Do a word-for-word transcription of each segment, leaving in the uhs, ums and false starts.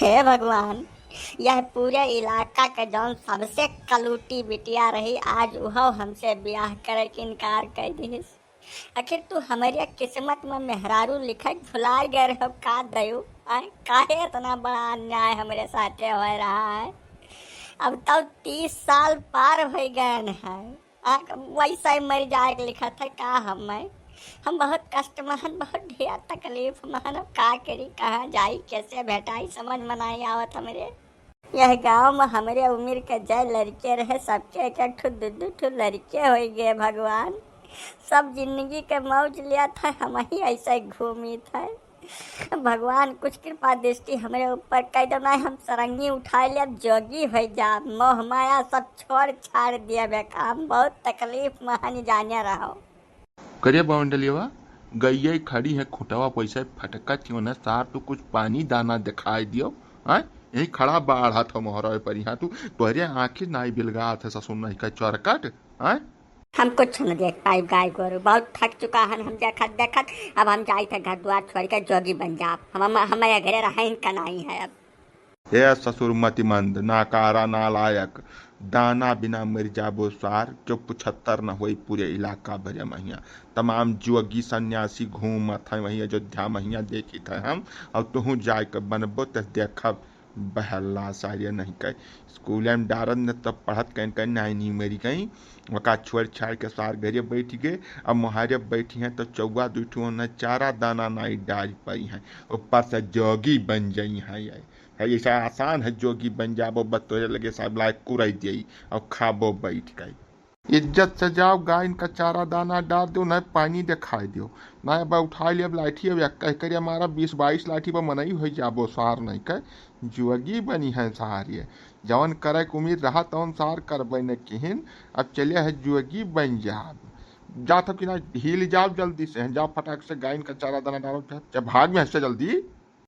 हे भगवान, यह पूरे इलाका के जौन सबसे कलूटी बिटिया रही, आज उहो हमसे बियाह करे के इनकार कर दिहिस। आखिर तू हमरे किस्मत में मेहरारू लिखत भुलाए गए रहो का दयू? आय, काहे इतना बड़ा अन्याय हमरे साथे हो रहा है? अब तो तीस साल पार हो गए हैं। आ, वैसे ही मर जाए के लिखत है का हमें? हम बहुत कष्ट में हन, बहुत ढेर तकलीफ में हन। अब का करी, कहाँ जाई, कैसे भेटाई, समझ में नहीं आवत हमरे। यह गांव में हमरे उम्र के जय लड़के रहे, सबके एक एक ठो, दू दू ठो लड़के हो गए। भगवान, सब जिंदगी के मौज लिया था, हम ही ऐसे घूमी थे। भगवान, कुछ कृपा दृष्टि हमरे ऊपर कर दो, नहीं हम सरंगी उठाए लेब, जोगी हो जाब, मोह माया सब छोड़ छाड़ दिया बे काम। बहुत तकलीफ में हन, जाने रहो। करे बवंडलियवा, गइया खड़ी है खुटवा पैसे फटकत ही ना सार, तू कुछ पानी दाना दिखाई दियो। हाँ, यही खड़ा बाढ़त हो मोहरा पर यहाँ तू, तोहरे आँखी नाई बिलगात है ससुर नहीं का चरकट। हाँ, हम कुछ न देख पाइब गाय गोरू, बहुत थक चुका हन हम देखत देखत। अब हम जाइत है घर द्वार छोड़ के जोगी बन जाब। हम, हम, हमारे घरे रहन का नहीं है अब। हे ससुर मतिमंद, नाकारा नालायक, दाना बिना मर जाबो सार, क्यों पुछत्तर न होई पूरे इलाका भरे महिया। तमाम जोगी सन्यासी घूमत हैं वहीं अयोध्या महिया देखित है हम, और तुहूँ जाए के बनबो त देखब। बहला सारिया नहीं कहे। स्कूल में डारन न तब पढ़त कहीं कहीं नाई नहीं मरी गई। वका छोड़ छाड़ के सार घरे बैठ गए। अब मोहारे बैठी हैं तो चौवा दू ठो न चारा दाना नाई डाल पाई हैं। ऊपर से जोगी बन जाई हैं। ये है, ऐसा आसान है जोगी बन जाबो, बस तोरे लगे सब लायक कुराई दियई और खाबो बैठ गई। इज्जत से जाओ, गाय इनका चारा दाना डाल दो, न पानी दिखाई दो, न अब उठाई ले अब लाठी, अब एक कह करिया मारा बीस बाईस लाठी पर मनई हो जाबो सार नहीं कह। जुअगी बनी है सार ये, जवन करे के उम्मीद रहा तवन सार करबे न किहिन। अब चले है जुअगी बन जाब। जात अब कि ना हिल जाओ जल्दी से, जाओ फटाक से गाय इनका चारा दाना डालो, जा, जा भाग में हंसते जल्दी।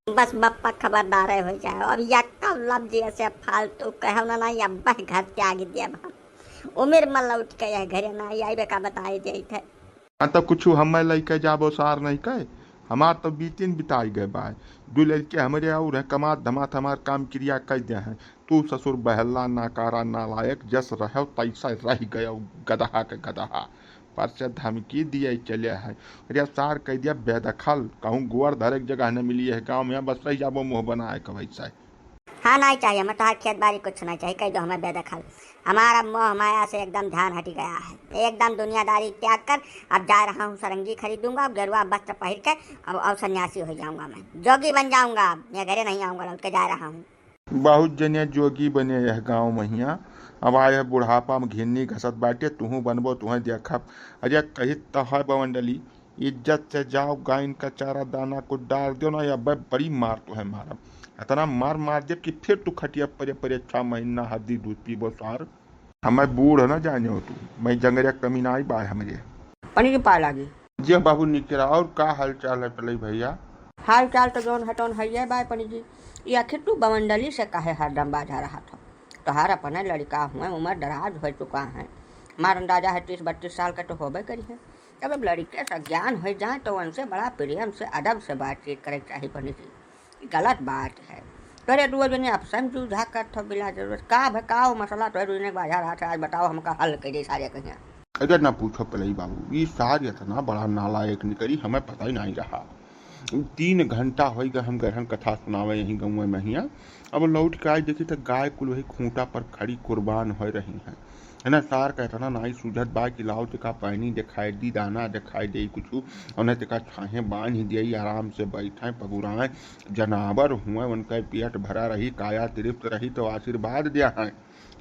बस बप्पा खबरदार हो जाओ, अब यक्का लफ्ज ऐसे फालतू कहो ना, ना, अब बस घर त्याग देब हम। उम्र में लौट के यह घरे ना आइबे का बताए देत है। हाँ, तो कुछ हमें लइके जाबो सार नहीं कहे, हमार तो बीतिन बिताई गए बाय। दू लड़के हमरे और हैं, कमात धमात हमार काम क्रिया कर दे हैं। तू ससुर बहला, नाकारा, नालायक, जस रहो तैसा रह गयो, गदहा के गदहा। पर से धमकी दिए चले है। अरे सार कह दिया बेदखल, कहूँ गोड़ धरे के जगह न मिली है गाँव में, बस रह जाबो मुँह बनाए के वैसे। हाँ, नहीं चाहिए, हमें तोहार खेत बाड़ी कुछ नहीं चाहिए, कह दो हमें बेदखल। हमारा मोह माया से एकदम ध्यान हट गया है, एकदम दुनियादारी त्याग कर अब जा रहा हूँ, सरंगी खरीदूंगा, अब गेरुआ वस्त्र पहिर के अब और सन्यासी हो जाऊंगा, मैं जोगी बन जाऊंगा, अब मैं घरे नहीं आऊंगा, लौट के जा रहा हूँ। बहुत जने जोगी बने यह गाँव महिया। अब आए है बुढ़ापा में घिन्नी घसत बाटे, तुहूँ बनबो, तुहें देखब। अरे कहित तो है बवंडली, इज्जत से जाओ, गायन का चारा दाना कुछ डाल दियो ना, या बे बड़ी मार तुहें मारब। इतना मार मार देब कि फिर तू खटिया परे परे छह महीना हरदी दूध पीबो सार। हमें बूढ़ न जाने हो तू, मैं जंगरिया कमी ना आई बाय हमरे। पंडित जी पाए लागी। जी बाबू निकरा, और का हाल चाल है पलई भैया? हाल चाल तो जौन है तौन है ये बाय पंडित जी। ये आखिर तू बवंडली से काहे हरदम बाझा रहा था? तोहार अपने लड़का हुए, उम्र दराज हो चुका है, हमार अंदाजा है तीस बत्तीस साल का तो होबे करी है। तब अब लड़के से ज्ञान हो जाए तो उनसे बड़ा प्रेम से अदब से बातचीत करे के चाही पंडित जी। गलत बात है। तोरे दुआ जने आपस में जूझा करत हो बिना जरूरत। का भ-, का हो मसला तोरे दुआ जने के बाझा रहा था, आज बताओ हमका हल कर दे सारे कहिया। अगर ना पूछो पलई बाबू, ई सार इतना बड़ा नालायक निकरी, हमें पता ही नहीं रहा। तीन घंटा होई गए हम गरहन कथा सुनावे यहीं गौवे में हिया। अब लौट के आई देखी तो गाय कुल वही खूंटा पर खड़ी कुर्बान हो रही हैं। है ना, सार का इतना नाई सूझत बा कि लाओ तेका पानी दिखाई दी, दाना दिखाई दे कुछ, और नहीं तेका छाहे बांध दिए, आराम से बैठे पगुराए, जनावर हुए, उनका पेट भरा रही, काया तृप्त रही तो आशीर्वाद दिया है।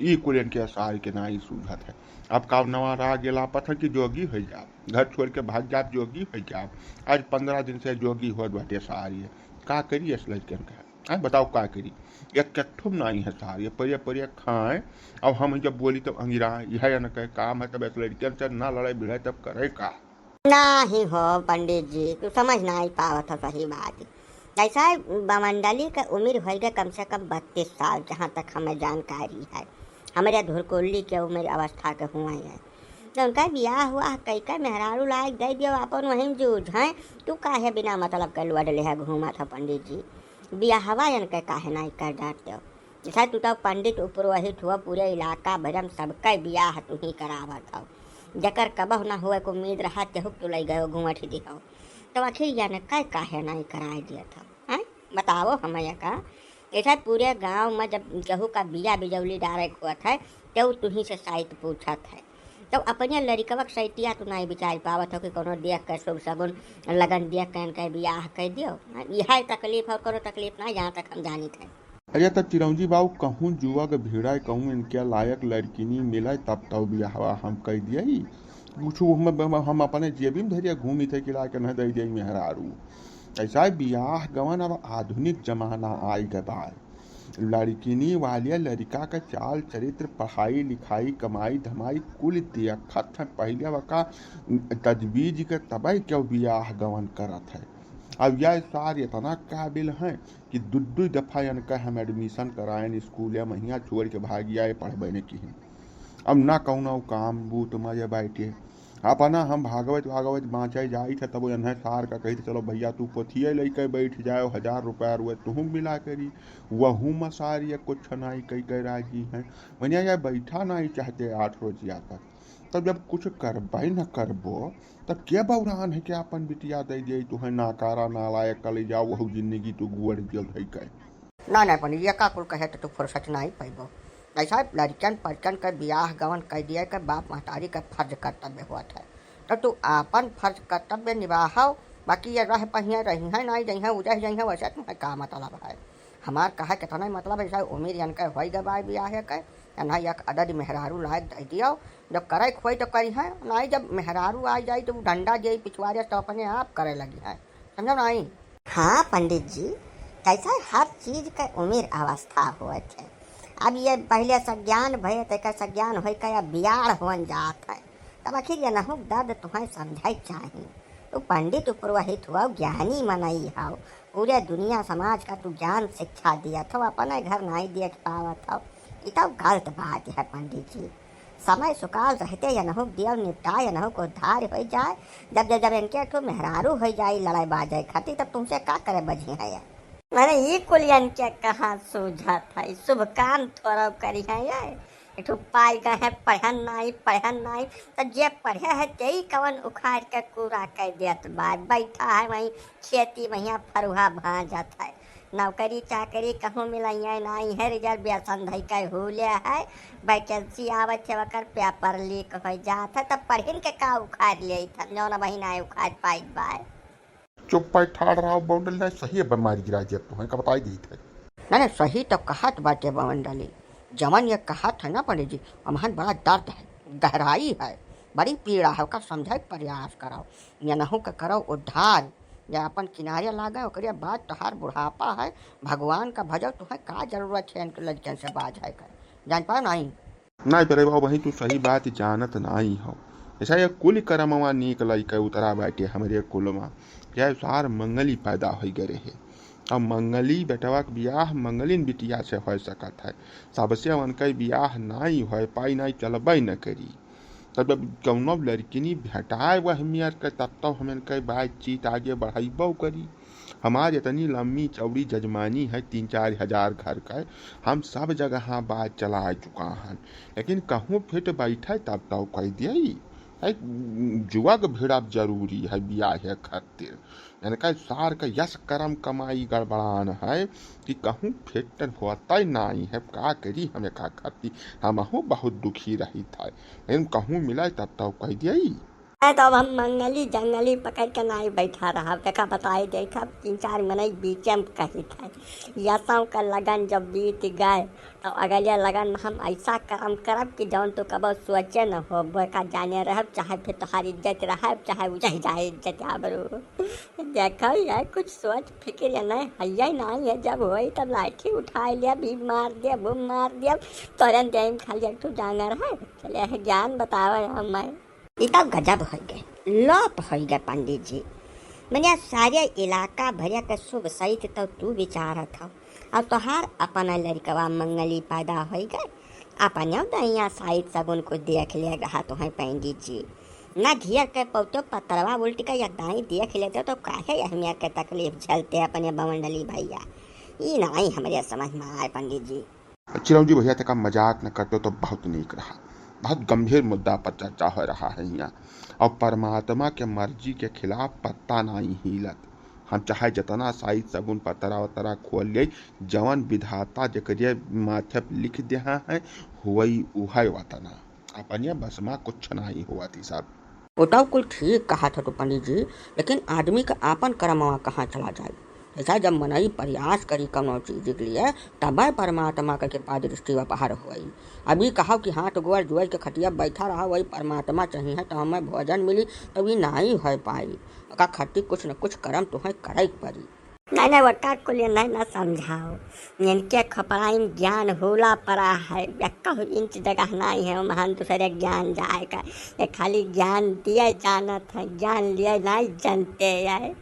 ई कुल इनके सार के नाई सूझत है। अब का नवा राग ये लापत है कि जोगी हो जाब, घर छोड़ के भाग जाब, जोगी हो जाब। आज पंद्रह दिन से जोगी होत बाटे सार ये। का करी इस लड़कन का? हैं, बताओ का करी? एक कट्ठुम नाई है सार, ये परिया परिया खाए। अब हम जब बोली तब अंगिरा, यह न कहे काम है, तब इस लड़कन से ना लड़ाई भिड़ाई तब करे का? नाही हो पंडित जी, तू समझ नाही पावत हो सही बात। ऐसा है, बमंडली के उम्र होई गए कम से कम बत्तीस साल, जहाँ तक हमें जानकारी है। हमरे धुरकुल्ली के उम्र अवस्था के हुए हैं। तो उनका बियाह हुआ, कई का मेहरारू लायक दे दियो, अपन वहीं जूझ हैं। तू काहे बिना मतलब के लुअट ले है घूमत हो पंडित जी? बियाहवा इनके काहे नाई कर डारते हो? जैसा तू तो पंडित उपरोहित हुआ, पूरे इलाका भर में सबके बियाह तू ही करावत हो। जकर कबहु ना हुए को उम्मीद रहा, तेहू तू लई गयो घूंघट दिहो। तो आखिर इनके काहे नाई कराए दिया था, हैं? बताओ हमें का। ऐसा पूरे गांव में जब केहू का बिया बिजौली डारे के होत है, तो तुही से साइत पूछत है। तो अपने लड़िकवा के सैतिया तू नाई बिचार पावत हो कि कोनो देख के शुभ सगुन लगन देख के इनके बियाह कर दियो। इहे तकलीफ और कोनो तकलीफ ना, जहाँ तक हम जानित है। अरे तो चिरौंजी बाबू, कहूँ जुआ के भिड़ाए, कहूँ इनके लायक लड़किनी मिले, तब तो बियाहवा हम कर दिए। कुछ हम, हम अपने जेबी में धरिया घूमी थे कि लाके न दे दिए मेहरारू। ऐसा बियाह गवन अब आधुनिक जमाना आइ गए बा। लड़किनी वाले लड़िका के चाल चरित्र, पढ़ाई लिखाई, कमाई धमाई कुल देखत हैं। पहिले वका तजवीज के तबे क्यों बियाह गवन करत है। अब यह सार इतना काबिल हैं कि दु दु दफा इनका हम admission कराएन स्कूल या महिया छोड़ के भाग आए पढ़बे नहीं किहिन। अब ना कौनो काम बूत मजे बैठे। अपना हम भागवत भागवत बाँचे जाइत है, तब इन्हें सार का कहित, "चलो भैया, तू पोथिये लइके बैठ जाओ, हजार रुपया रुए तुहूँ मिला करी।" वहू में सार ये कुछ नाई कई के राजी हैं। मनिया ये बैठा नाई चाहते आठ रोजिया तक। तब जब कुछ करबे न करबो, तब के बौरान है कि आपन बिटिया दे दिए तुहें, नाकारा नालायक कले जाओ, वहू जिंदगी तू गुअर दियो धई के। ना, ना, पंडित जी, का कुल कहे तो तू फुर्सत नाई पइबो। ऐसा लड़कन पड़कन के बियाह गवन कर दिए के बाप महतारी के फर्ज कर्तव्य होत है। तो तू आपन फर्ज कर्तव्य निभाओ, बाकी ये रह पहिए रही हैं, नाई जइहें, उजह जइहें, वैसे तुम्हें का मतलब है? हमार कहे के तो नहीं मतलब, ऐसा उम्र इनके होई गए बा बियाह के, इन्हें एक अदद मेहरारू लायक दे दियो, जब करे के होई तो करी हैं, नाई जब मेहरारू आ जाई तो उ डंडा दिए पिछुआरे तो अपने आप करे लगी हैं, समझो नाई? हाँ पंडित जी, कैसे हर चीज के उम्र अवस्था होत है। अब ये पहले सज्ञान भय, तेकर सज्ञान होई के अब बियाड़ होन जात है। तब आखिर ये नहुक दर्द तुम्हें समझे के चाही। तू पंडित उपरोहित हुआ, ज्ञानी मनई हव, पूरे दुनिया समाज का तू ज्ञान शिक्षा दियत हव, अपने घर नाई देख पावत हव। ई तो गलत बात है पंडित जी। समय सुकाल रहते यनहु दियो निपटाए, यनहु को उद्धार हो जाए। जब, जब, जब इनके एक ठो मेहरारू हो जाए लड़ाई बाजे खातिर, तब तुमसे का करे बजी है ये? मैंने ई कुल इनके कहाँ सूझत है, शुभ काम थोड़ा करी है ये। एक ठो पाई गए हैं पढ़न नाई, पढ़न नाई, तो जे पढ़े है तेई कवन उखाड़ के कूड़ा कर देत बा। बैठा है वहीं खेती में, यहाँ फरुहा भांजत है। नौकरी चाकरी कहूँ मिलइया नाई है, reservation धई के हुले है, vacancy आवत है, ओकर paper leak हो जात है, तब पढ़िन के का उखाड़ लेत है, जौन अबहिन नाई उखाड़ पाइत बा। चुप पाई ठाड़ रहा बौंडल, नाई सही है बीमारी गिरा दिया तुहें, का बताई देत है। नहीं, नहीं, सही तो कहत बाटे बौंडली, जवन ये कहत है ना पंडित जी, हमहन बड़ा दर्द है, गहराई है, बड़ी पीड़ा है, ओकर समझे के प्रयास करो, यनहु के करो उद्धार। या अपन किनारे लागे, ओकरे बाद तोहार बुढ़ापा है, भगवान का भजो, तुहें का जरूरत है इनके लड़कन से बाझे के, जान पाओ नहीं। नाई परे बाबू, वही तू सही बात जानत नाई हो। ऐसा ये कुल करमवा नीक लइके उतरा बाटे हमरे कुलमा। क्या सार मंगली पैदा होई गए रहे। अब मंगली बेटवा के बियाह मंगलिन बिटिया से हो सकत है। सबसे उनके बियाह नाई होए पाई, नाई चलबे न करी। तब जब कौनो लड़किनी भेटाए वह मेर के, तब तो हम इनके बातचीत आगे बढ़ाइबो करी। हमार इतनी लम्मी चौड़ी जजमानी है, तीन चार हजार घर का, हम सब जगह बात चला चुका हन, लेकिन कहूँ फिट बैठे तब तो कह दिए। है, जुआ के भिड़ब जरूरी है बियाह खातिर। इनका सार का यस करम कमाई गड़बड़ान है कि कहूँ फिट होता ही नाई है, का करी हम एका खातिर, हमहू बहुत दुखी रही था, लेकिन कहूँ मिला तब तो कह दिए। है तो अब हम मंगली जंगली पकड़ के नाई बैठा रहा, देखा बताई देत है, तीन चार मनई बीचे में कही था, यसों का लगन जब बीत गए, तो अगले लगन में हम ऐसा करम करब कि जौन तू कबो सोचे न होबो, का जाने रहब, चाहे फिर तोहार इज्जत रहब, चाहे उजह जाए इज्जत आबरू। देखो यार, कुछ सोच फिक्र ये नहीं है, ये नहीं है, जब होई तब लाठी उठाए लिया, भी मार दिया, वो मार दिया, तोरन देम खाली एक ठो जांगर है। चले है ज्ञान बतावे हम मैं। ई तब गजब होई गए, लोप होई गए पंडित जी। मने सारे इलाका भरिया के शुभ सहित तो तू विचारत हो, और तोहार अपना लड़कवा मंगली पैदा होई गए, अपने दैया साइत सगुन कुछ देख ले रहा तो है पंडित जी। ना धियर के पौतो पतरवा उल्ट के या दाई देख लेते तो काहे अहमिया के तकलीफ झेलते अपने बवंडली भैया। ई नाई हमरे समझ में आए पंडित जी। चिरौंजी भैया, तका मजाक न करते तो बहुत नीक रहा। बहुत गंभीर मुद्दा पर चर्चा हो रहा है यहाँ। और परमात्मा के मर्जी के खिलाफ पत्ता नाई हिलत। हम चाहे जतना साइत सगुन पतरा वतरा खोल ले, जवन विधाता जेकरे माथे पे लिख देहा है, होई उहे वतना। अपने बस मा कुछ नाई होवत ई सब। उ तउ कुल ठीक कहत ह तू पंडित जी, लेकिन आदमी का आपन करमवा कहाँ चला जाई? जैसा जब मनई प्रयास करी कौनो चीज के लिए, तबे परमात्मा के कृपा दृष्टि वपहर होई। अभी कहव कि हाथ गोड़ जोड़ के खटिया बैठा रहा, वही परमात्मा चाहिए तो हमें भोजन मिली, तब ई नाई हो पाई। ओका खातिर कुछ न कुछ करम तुहें करे के पड़ी। नहीं, नहीं, ओका कुल ये नहीं ना समझाओ। इनके खपड़ाई में ज्ञान होला पड़ा है, एक्का इंच जगह नहीं है, महान दूसरे ज्ञान जाए का। ये खाली ज्ञान दिए जानत है, ज्ञान लिए नहीं जानते है।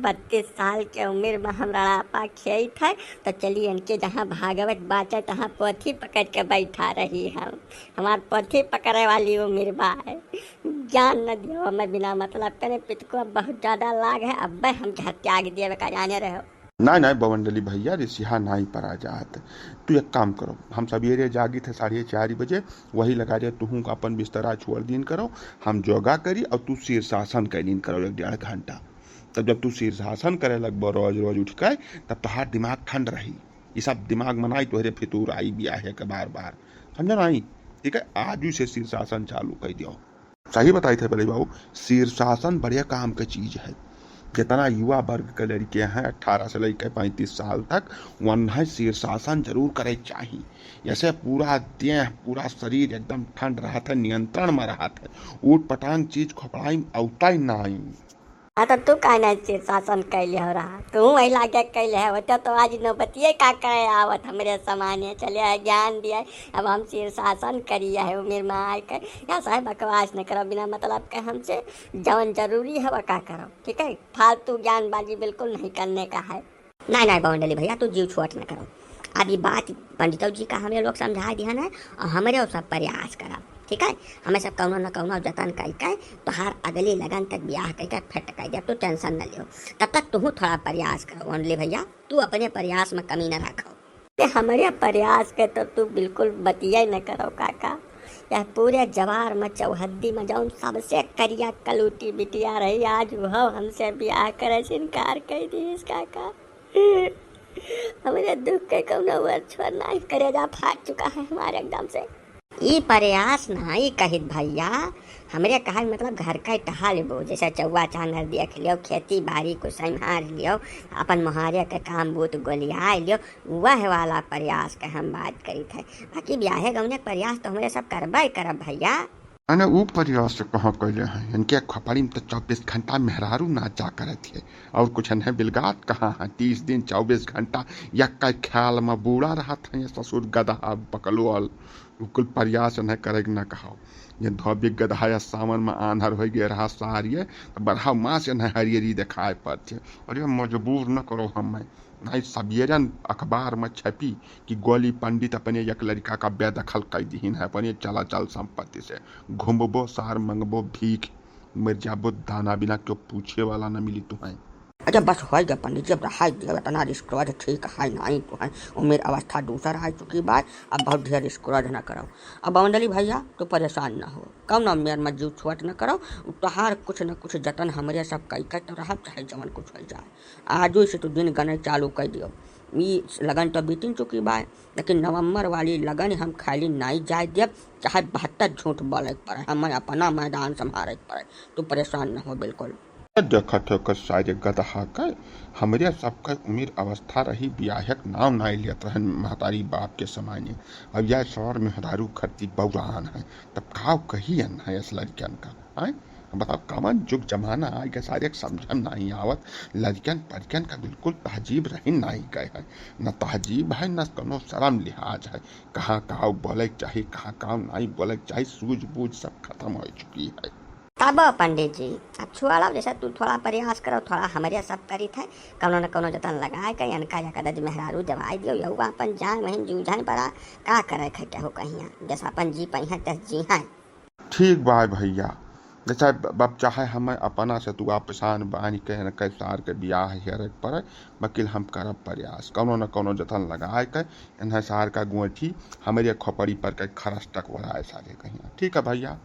बत्तीस साल के उम्र में हम रड़ापा खेत है, तो चली इनके जहाँ भागवत बाँचे, तहाँ पोथी पकड़ के बैठा रही हम। हमार पोथी पकड़े वाली उम्र बा है। ज्ञान न दियो हमें बिना मतलब करे, पितको अब बहुत ज्यादा लाग है, अब्बे हमके हत्या के दिए का जाने रहो। नाई, नाई, बवंडली भैया, रिसिहा नाई परा जात। तू एक काम करो, हम सबेरे जागित है साढ़े चार बजे, वही लगा दे, तुहूँ का अपन बिस्तरा छोड़ दीन करो, हम जोगा करी और तू शीर्षासन कर लीन करो एक डेढ़ घंटा। तब जब तू शीर्षासन करे लगबो रोज रोज उठ के, तब तोहार दिमाग ठंड रही। ई सब दिमाग मनाई तोहरे फितूर आई बियाहे के बार बार, समझो नाई? ठीक है, आजू से शीर्षासन चालू कर दियो। सही बताई थे बलई बाबू, शीर्षासन बढ़िया काम के चीज है। जितना युवा वर्ग के लड़के हैं अठारह से लेके पैंतीस साल तक, वन्हें शीर्षासन जरूर करे के चाही। जैसे पूरा देह, पूरा शरीर एकदम ठंड रहत है, नियंत्रण में रहत है। ऊट पटांग चीज खोपड़ाई में औता ही नाई। हाँ, तो तू काहे नहीं शीर्षासन कैले हो रहा? तू वही लागे कैले है, होते तो आज नौबतिये का करे आवत हमरे समाने चले आए, ज्ञान दिए। अब हम शीर्षासन करिए है उम्र में आए के। या साहब बकवास न करो बिना मतलब के हमसे, जवन जरूरी है वो का करो, ठीक है? फालतू ज्ञानबाजी बिल्कुल नहीं करने का है। नहीं, नहीं, बवंडली भैया, तू जीव छोट न करो। अब ई बात पंडितो जी का हमरे लोग समझा दिहन है और हमरे और सब प्रयास करब, ठीक है? हमें सब कौनो न कौनो जतन कई के तोहार अगली लगन तक ब्याह कई के फिट कई देब, तू tension न लियो। तब तक तू थोड़ा प्रयास करो, बवंडली भैया, तू अपने प्रयास में कमी न रखो। ते हमरे प्रयास के तो तू बिल्कुल बतिये न करो काका। यह पूरे जवार में चौहद्दी में जौन सबसे करिया कलूटी बिटिया रही, आज वह हमसे ब्याह करे से इनकार कर दी काका। हमरे दुख के कौनो वर्ड छोड़ नाही, करेजा फाट चुका है हमारे एकदम से। ई प्रयास नाही कहित भैया, हमरे कहा मतलब घर का टहा लेबो, जैसे चौवा चांगर देख लियो, खेती बाड़ी को संभाल लियो, अपन मोहारे के काम बूत गोलिया लियो, वह वाला प्रयास के हम बात करित है। बाकी ब्याहे गौने के प्रयास तो हमरे सब करबे करब भैया। अने ऊ प्रयास कहाँ कैले हैं? इनके खपड़ी में तो चौबीस घंटा मेहरारू नाचा करत है, और कुछ नहीं बिलगात कहाँ है? तीस दिन चौबीस घंटा यक्का ख्याल में बूड़ा रहत है, ये ससुर गदहा बकलोल। ऊ कुल प्रयास नहीं करे के न कहो। ये धोबी गदहा या सावन में आन्हर हो गए रहा सारिये, तो बरहा माँ से नहीं हरियरी दिखाए पड़ते। और ये मजबूर न करो हमें। नहीं, सबेरन अखबार में छपी कि गोली पंडित अपने एक लड़का का बेदखल कर दीहिन है, अपने चलाचल संपत्ति से घूमबो, सार मंगबो, भीख मर जाबो, दाना बिना क्यों पूछे वाला न मिली तुहैं। अच्छा, बस होइ गया पंडित जी, अब रहाई दियो, इतना रिस क्रोध ठीक है नहीं तुहैं, उम्र अवस्था दूसर आ चुकी बा, अब बहुत ढेर रिस क्रोध न करो। अब बवंडली भैया, तू परेशान न हो, कौनो मेर में जीव छोट न करो, तोहार कुछ न कुछ जतन हमरे सब कई के तो रहब, चाहे जवन कुछ हो जाए। आजो से तू दिन गने चालू कर दियो। ई लगन तो बीतिन चुकी बा, लेकिन नवंबर वाली लगन हम खाली नाई जाए देब, चाहे बहत्तर झूठ बोले के पड़े, हमें अपना मैदान संभाले के पड़े। तू परेशान न हो बिल्कुल। देखत हो के सारे गदहा के, हमरे सबके उम्र अवस्था रही, बियाहे के नाम नाई लेत रहन महतारी बाप के समाने। अब यह सौर मेहरारू खरती बौरान है, तब काव कही अन है इस लड़कियन का, आय? बताओ, कवन जुग जमाना आ गया, सारे के समझन नहीं आवत। लड़कियन पड़कियन का बिल्कुल तहजीब रही नहीं गए है, न तहजीब है, न कोनो शर्म लिहाज है। कहाँ काव बोले के चाही, कहाँ काव नहीं बोले के चाही, सूझबूझ सब खत्म हो चुकी है। तब पंडित जी, अब छोड़ो, जैसे तू थोड़ा प्रयास करो, थोड़ा हमरे सब करित है, कौनो न कौनो जतन लगाए के इनका या कदज मेहरारू जवाई दियो, यहू अपन जाए वहीं जूझाए पड़ा, का करे खे केहू कहिया, जैसे अपन जी पइहें तैसे जी हैं। ठीक बा भैया, जैसे ब-, बाप चाहे हमें अपना से तू आपसान बानी कहे न कहे सार के बियाह हेरे के पड़े, बकिल हम करब प्रयास, कौनो न कौनो जतन लगाए के इन्हें सार का गोइठी हमरे खोपड़ी पर के खरस तक वराए सारे कहिया। ठीक है भैया,